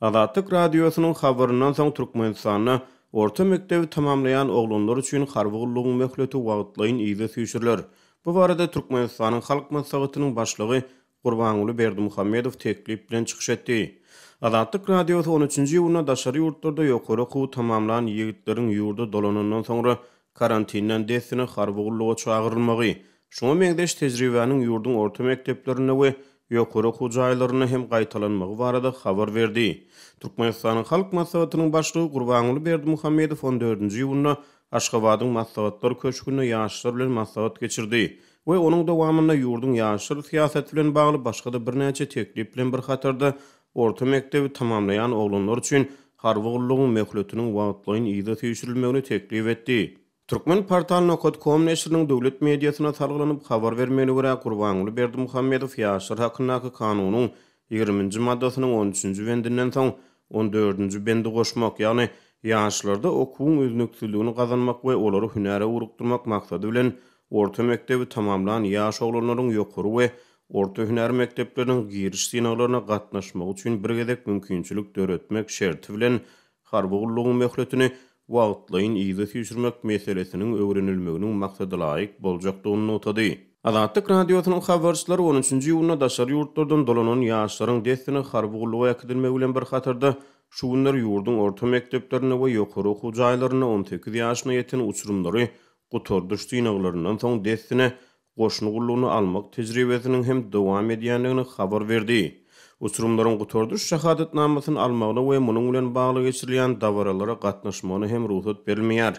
Azatlyk Radiosynyň habaryndan soň Türkmenistanda orta mekdebi tamamlaýan oglanlar üçin harby gullugyň möhleti wagtlaýyn yza süýşüriler. Bu barada Türkmenistanyň Halk Maslahatynyň Başlygy Gurbanguly Berdimuhamedow teklip bilen çykyş etdi. Azatlyk Radiosy on üçünji iýunda daşary ýurtlarda ýokary okuwy tamamlan ýigitleriň ýurda dolanandan soňra karantinden dessine harby gulluga çagyrylmagy, şuňa meňzeş tejribäniň ýurduň orta mekdeplerinde we ýokary okuw jaýlarynda hem gaýtalanmagy barada habar berdi. Türkmenistanyň Halk Maslahatynyň Başlygy Gurbanguly Berdimuhamedow on dördünji iýunda Aşgabadyň Maslahatlar köşgünde ýaşlar bilen maslahat geçirdi we onuň dowamynda ýurduň ýaşlar syýasaty bilen bagly başga-da birnäçe teklip bilen bir hatarda orta mekdebi tamamlaýan oglanlar üçin harby gullugyň möhletiniň wagtlaýyn yza süýşürilmegini teklip etdi. Turkmenportal nokat kom neşiriniň döwlet mediasyna salgylanyp habar bermegine görä, Gurbanguly Berdimuhamedow ýaşlar hakyndaky kanunyň ýigriminji maddasynyň on üçünji bendinden soň on dördünji bendi goşmak, ýagny ýaşlarda okuwyň üznüksizligini gazanmak we olary hünäre ugrukdyrmak maksady bilen orta mekdebi tamamlan ýaş oglanlaryň ýokary we orta hünär mekdepleriniň giriş synaglaryna gatnaşmagy üçin bir gezek mümkinçilik döretmek şerti bilen harby gullugyň möhletini wagtlaýyn yza süýşürmek meselesiniň öwrenilmeginiň maksadalaýyk boljakdygyny nygtady. Azatlyk Radiosynyň habarçylary on üçünji iýunda daşary ýurtlardan dolanan ýaşlaryň dessine harby gulluga äkidilmegi bilen bir hatarda, şu günler ýurduň orta mekdeplerinde we ýokary okuw jaýlarynda 18 ýaşyna ýeten uçurymlary gutardyş synaglaryndan soň dessine goşun gullugyna almak tejribesiniň hem dowam edýändigini habar berdi. Uçurymlaryň gutardyş şahadatnamasyny almagyna we munuň bilen bagly geçirilýän dabaralara gatnaşmagyna hem rugsat berilmeýär.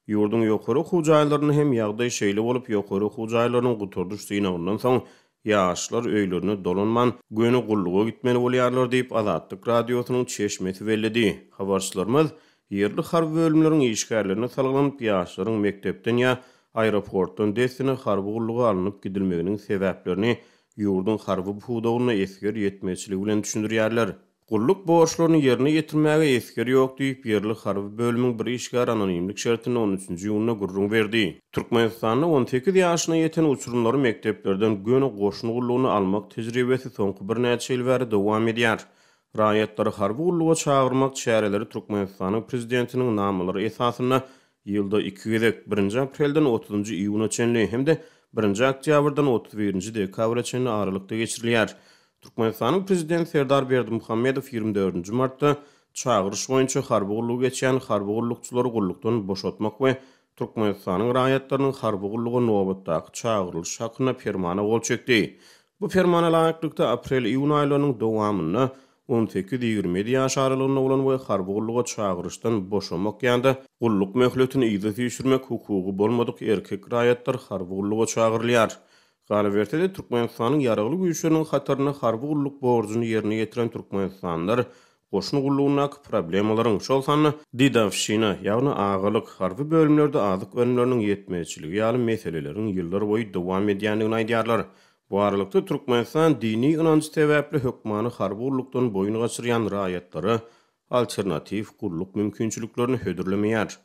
Ýurduň ýokary okuw jaýlarynda hem ýagdaý şeýle bolup, ýokary okuw jaýlarynyň gutardyş synagyndan soň ýaşlar öýlerine dolanman, göni gulluga gitmeli bolýarlar diýip, Azatlyk Radiosynyň çeşmesi belledi. Habarçylarymyz ýerli harby bölümleriň işgärlerine salgylanyp, ýaşlaryň mekdepden ýa aeroportdan dessine harby gulluga alnyp gidilmeginiň sebäplerini ýurduň harby pudagynda esger ýetmezçiligi bilen düşündirýärler. Gulluk borçlaryny ýerine ýetirmäge esger ýok diýip, ýerli harby bölümiň bir işgäri anonimlik şertinde on üçünji iýunda gürrüň berdi. Türkmenistanda 18 ýaşyna ýeten uçurymlary mekdeplerden göni goşun gullugyna almak tejribesi soňky birnäçe ýyl bäri dowam edýär. Raýatlary harby gulluga çagyrmak çäreleri Türkmenistanyň Prezidentiniň namalary esasynda ýylda iki gezek, birinji aprelden otuzynjy iýuna çenli hem-de birinji oktýabrdan 31-nji dekabra çenli aralykda geçirilýär. Türkmenistanyň Prezidenti Serdar Berdimuhamedow 24-nji martda çagyryş boýunça harby gullugy geçýän harby gullukçylary gullukdan boşatmak we Türkmenistanyň raýatlarynyň harby gulluga nobatdaky çagyrylyş hakynda Permana gol çekdi. Bu Permana laýyklykda, aprel-iýun aýlarynyň dowamynda on sekiz-ýigrimi ýedi ýaş aralygynda bolan we harby gulluga çagyryşdan boşamak ýa-da gulluk möhletini yza süýşürmek hukugy bolmadyk erkek raýatlar harby gulluga çagyrylýar. Galyberse-de, Türkmenistanyň Ýaragly Güýçleriniň hatarynda harby gulluk borjuny ýerine ýetiren türkmenistanlylar goşun gullugyndaky problemalaryň, şol sanda dedowşina, ýagny agalyk, harby bölümlerde azyk önümleriniň ýetmezçiligi ýaly meseleleriň ýyllarboýy dowam edýändigini aýdýarlar. Bu aralykda, Türkmenistan dini ynanjy sebäpli hökmany harby gullukdan boýun gaçyrýan raýatlara alternatiw gulluk mümkinçiliklerini hödürlemeýär.